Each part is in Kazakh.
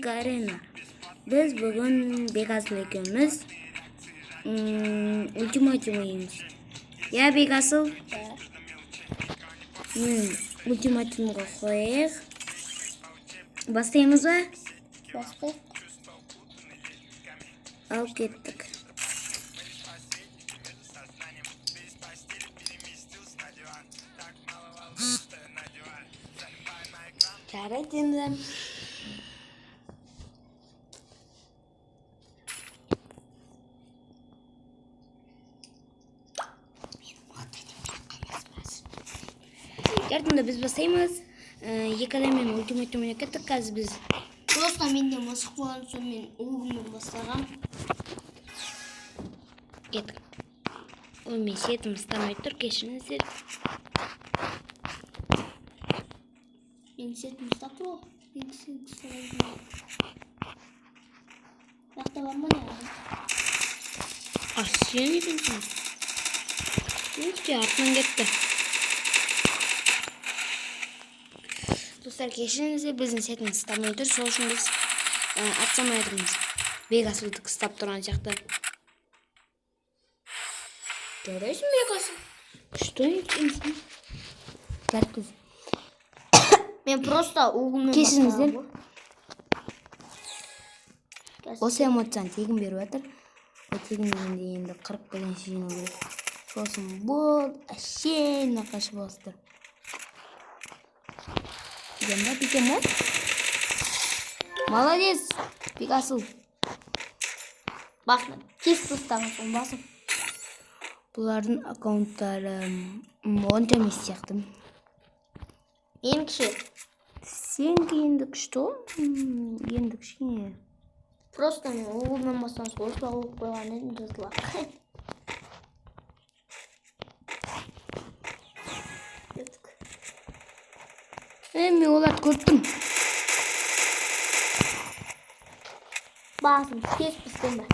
Арена. Біз бүгін Бекасыл екеуміз ультиматум ойнаймыз. Иә, Бекасыл? Ультиматумға қояйық. Бастаймыз ба? Бастайық. Ал кеттік. Жарайды енді. Жарайды, онда біз бастаймыз. Екі адаммен ультиматум ойнап кеттік. Қазір біз Просто менде мысық болған соң, мен угымен бастағам. Кеттік. Ой, мен сетім ұстамай тұр, кешіріңіздер. Мен сетім ұстап тұр ғой. Мен сетім ұстап. Жақта бар ма, не адам? А, сен екенсің. Ух ты, артынан кетті. Достар, кешіріңіздер, біздің сетіміз ұстамай тұр, сол үшін біз атсамай тұрмыз. Бекасылдікі ұстап тұрған сияқты. Жарайсың, Бекасыл. Күшті екенсің. Жарайды. Мен просто угымен Кешіріңіздер. бастағам ғой. Осы эмоцияны тегін беріп жатыр. Ол тегін дегенде, енді 40 бірінші жинау керек. Сосын болды, әшейін қашып аласыздар. Бүйтем ба, бүйтем ба? Молодец, Бекасыл. Басына тез тастаған соң басып. Бұлардың аккаунттары онша емес сияқты. Менікі ше? Сенікі енді күшті ғой. Енді кішкене. Просто мен угымен бастаған соң, осылай қойып қойған едім, жазылады. Кеттік. Мен оларды көріп тұрмын. Басым тез пістім ба?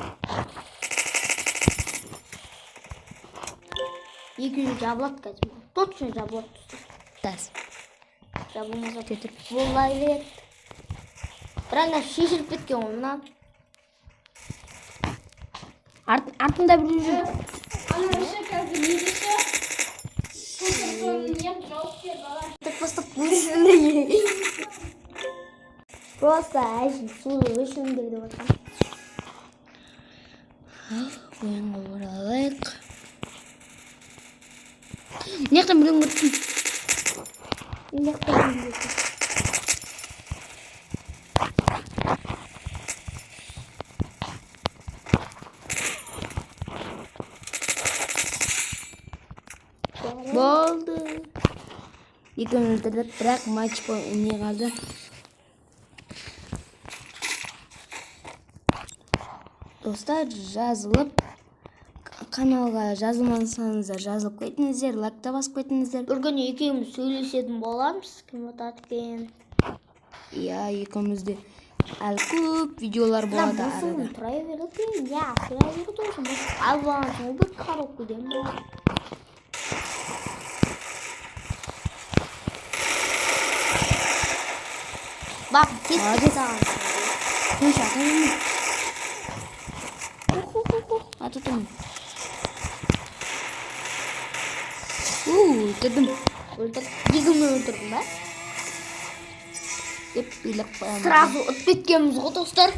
200 жабылады қазір. Точно жабылады, достар. Тас. Жабылмаса Кетір. бола береді. Бірақ ана шешіліп кеткен ғой мына. Артында біреу жүр. Ана еще қазір не десе? Жауап бер, бала. Так просто просто әшейін суды өшіріңдер деп жатқан. Ал, ойынға оралайық. Мына жақтан біреуін көріп тұрмын. Мына жақта біреу жүр. Болды. Екеуін өлтірдік, бірақ матч не қалды. Достар, жазылып, каналға жазылмасаңыздар, жазылып кетіңіздер, лайк та басып кетіңіздер. Бір күні екеуміз сөйлесетін боламыз, кім ұтады екен. Иә, екеуміз де әлі көп видеолар Мына болады мысығым арада. тұра береді екен, иә, тұра береді осы мысық. Алып алған соң бір коробкадан болады. Бақ, тез Молодец. тастаған. Қойшы, ата берме. Ух, ух, ух, ух, ата тұрмын. У, өлтірдім. Өлтір. Екеуін өлтірдің ба? Деп билеп қоямын. Сразу ұтып кеткенбіз ғой, достар.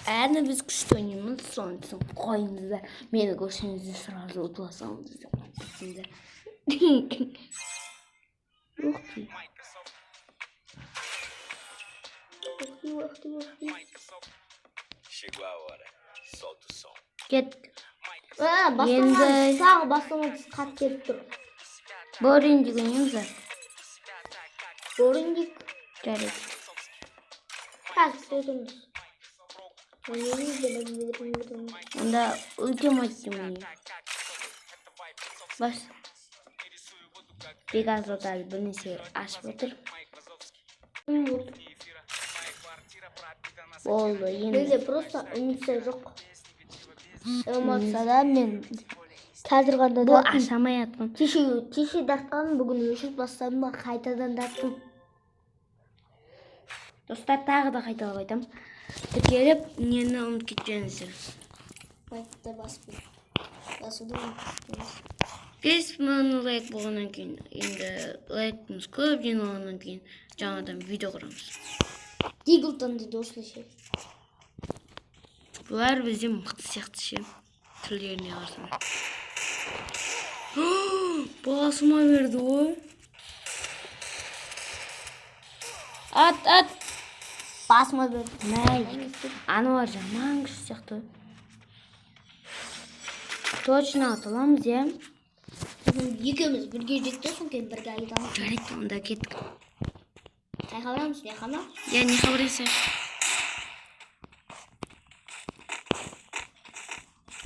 Әні біз күшті ойнаймыз, соны түсініп қойыңыздар. Мені көрсеңіздер, сразу ұтыла салыңыз деп қойыңыздар. Ух ты. Ух ты, ух ты, ух ты. Chegou a hora. Solta o som. Кеттік. Ә, бастаман тағы бастаман қатты келіп тұр. Бориндик ойнаймыз ба? Бориндик. Жарайды. Қазір күтеміз. Онда ультиматум ойнайық. Бас. Бекасыл әлі бірнәрсе ашып отыр. Болды, енді. Менде просто эмоция жоқ. Эмоцияда мен қазір ғана Бұл тарттым. ашамай атқан. Кеше тартқаным, бүгін өшіріп бастадым ба, қайтадан тарттым. Достар, тағы да қайталап айтамын, тіркеліп нені ұмытып кетпеңіздер. Лайкты басып, басуды ұмытпаңыз. 5000 лайк болғаннан кейін, енді лайкымыз көп жиналғаннан кейін жаңадан видео құрамыз. Диглтон дейді осылайша. Бұлар бізде мықты сияқты ше, түрлеріне қарасаң. Басыма берді ғой. Ат, ат! Басыма берді. Мә, аналар жаман күшті сияқты. Точно ата аламыз, иә? Екеуміз бірге жеттік, содан кейін бірге айтамыз. Жарайды, онда кеттік. Қайға барамыз, не ма? Иә, не хабарласайық.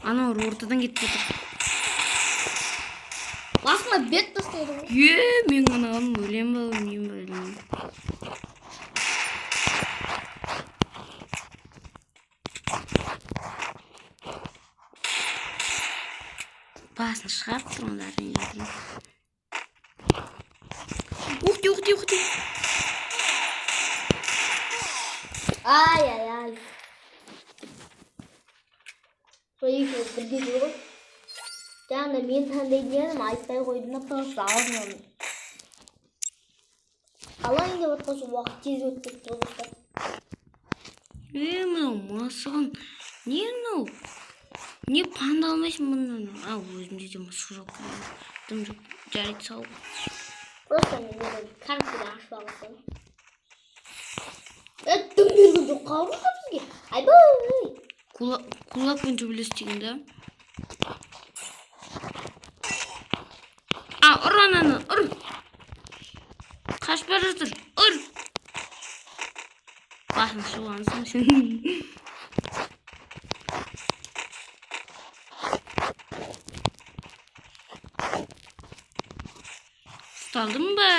Аналар ортадан кетіп жатыр. Басыма бет тастайды ғой. Е, мен ғана қалдым, өлем ба, өлмеймін ба, білмеймін. Басын шығарып тұр онда, әрине жатырмын. Ух ты, ух ты, ух ты! Ай, ай, ай. Сол екеуміз бірге жүр ғой. Жаңа мен таңдайтын едім, айтпай қойдым да, просто алдынан. Алайын деп жатқан соң уақыт тез өтіп кетті ғой, достар. Е, мынау мысығын не мынау? Не панда алмайсың бұнан? А, өзімде де мысық жоқ. Дым жоқ. Жарайды, сау бол. Просто мен енді картаны ашып алсам. Е, дым берген жоқ қалды бізге. Айбай! Кулакпен төбелес деген да. А, ұр ананы, ұр! Қашып бара жатыр, ұр! Басын шығып сен. Ұсталдың ба?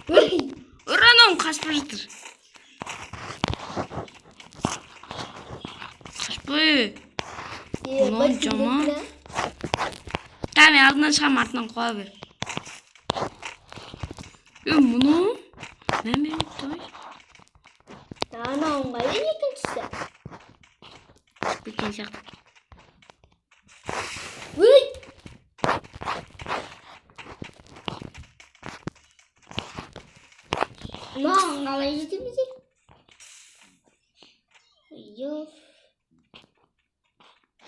Ұр анауын, қашып бара жатыр. Қашпа. Е, Мынау бәлкім жаман. кетті. Та, мен алдынан шығамын, артынан қуа бер. Е, мынау? Мән бермейді, давай. Анауың қайда екіншісі? Шығып кеткен сияқты. Өй! Мынаған қалай жетеміз е? Йоф.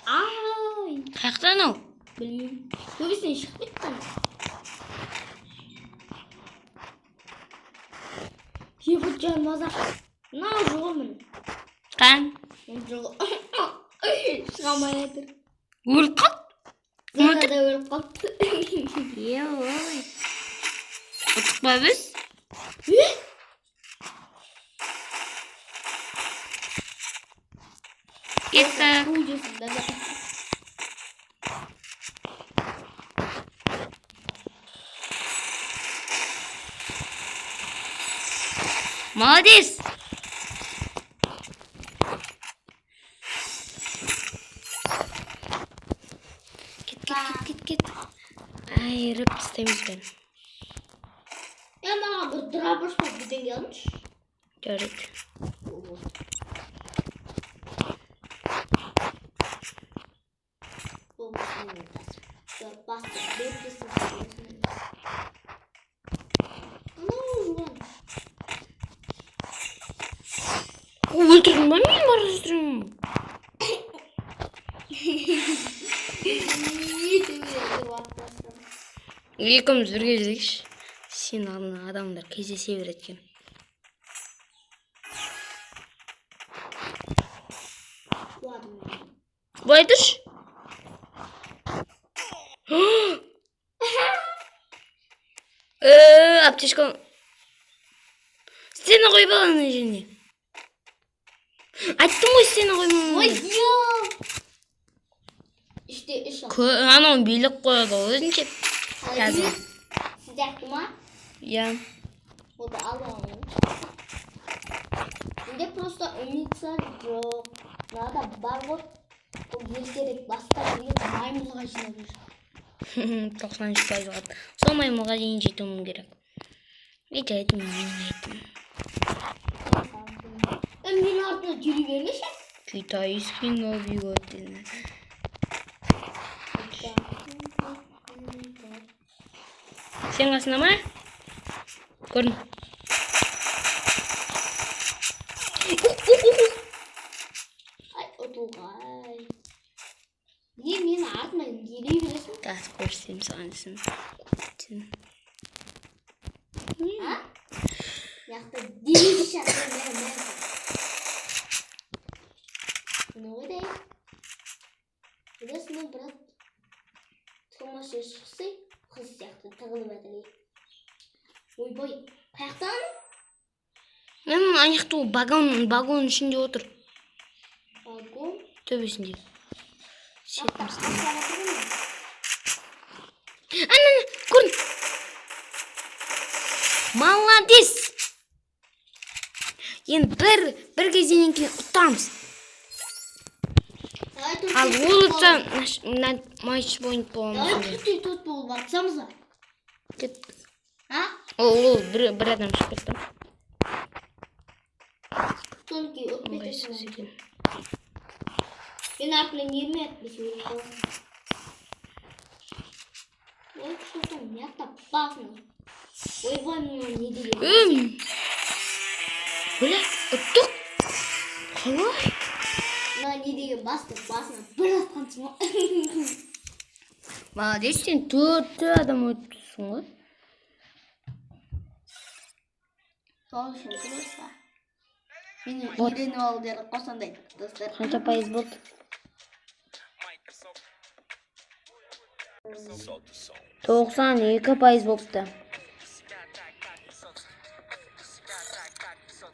Ай! Қаяқта анау? Білмеймін. Төбесінен шығып кетті ана. Ебать, жан мазақ. Мынау жоқ міне. Қан. Жоқ. Шыға алмай жатыр. Өліп қалды. Зонада өліп қалыпты. Е, ой. Ұттық па біз? Е? Кеттік. Су жесін, да. Молодец! Кет, кет, кет, кет, кет. Айырып тастаймыз бәрін. Е, маған бір дробаш па бірдеңе алыңызшы. Жарайды. Бұл басты бет. Анау жуан. Өлтірдің ба, мен бара жатырмын. Не төбелесіп атпастым. Екеуміз бірге жүрейікші. Сен алдына адамдар кездесе береді екен. Қуадым мен. Былай тұршы. Аптечка. Стена қойып ал ана жеріне. Айттым ғой, стена қойма. Ой, ё! Үште үш ал. Анау билік қояды ғой өзінше. Қазір. Сіздерді ма? Иә. Болды, аламын. Менде просто умница жоқ. Мынада бар ғой. Ол ертерек бастап келіп маймылға жинап жүр. 93% қалды. Сол маймылға дейін жетуім керек. Е, жарайды, мен айттым. Е, менің артымнан жүре бермеші. Китайский Новый год деді. Сен қасында ма? Көрдім. Ух, ух, ух, ух. Ай, ұтылғай. Не, менің артымнан ере бересің? Қазір көрсетемін саған сен. Сен. А? Мына дереу шығады. Міне ойдай. Білесің бе, брат? Тұрмас шықса, қыз сияқты тығылып жатыр. Ойбай, қаяқтан? Мен ана жақта ол вагон ішінде отыр. Вагон. Төбесінде. Жақта ақша жатыр ма? Ана, ана, көрдім. Молодец! Енді бір кезеңнен кейін ұтамыз. Давай төрт Ал төрт ол болып ұтса, мына матч-пойнт Давай боламыз. төрт төрт болып атсамыз ба? Кет. А? Ол бір адам шығып кетті. Содан кейін ұтып Ыңғайсыз кетесің. екен. Мен артымнан ерме, әйтпесе өліп қаласың. Ой, что там, мына жақта басын. Ойбай, мынау не деген? Үм. Бля, ұттық. Қалай? Мынау не деген бас деп басына бір атқансың ғой. Молодец, сен төрт адам өттісің ғой. Сол үшін просто. Мені Вот. үйреніп алу керек қой сондай, достар. Қанша пайыз болды? Solta o som. 92% болыпты.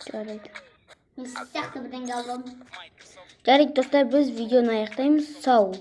Жарайды. Мен сіз сияқты бірдеңе алдым. Жарайды, достар, біз видеоны аяқтаймыз. Сау.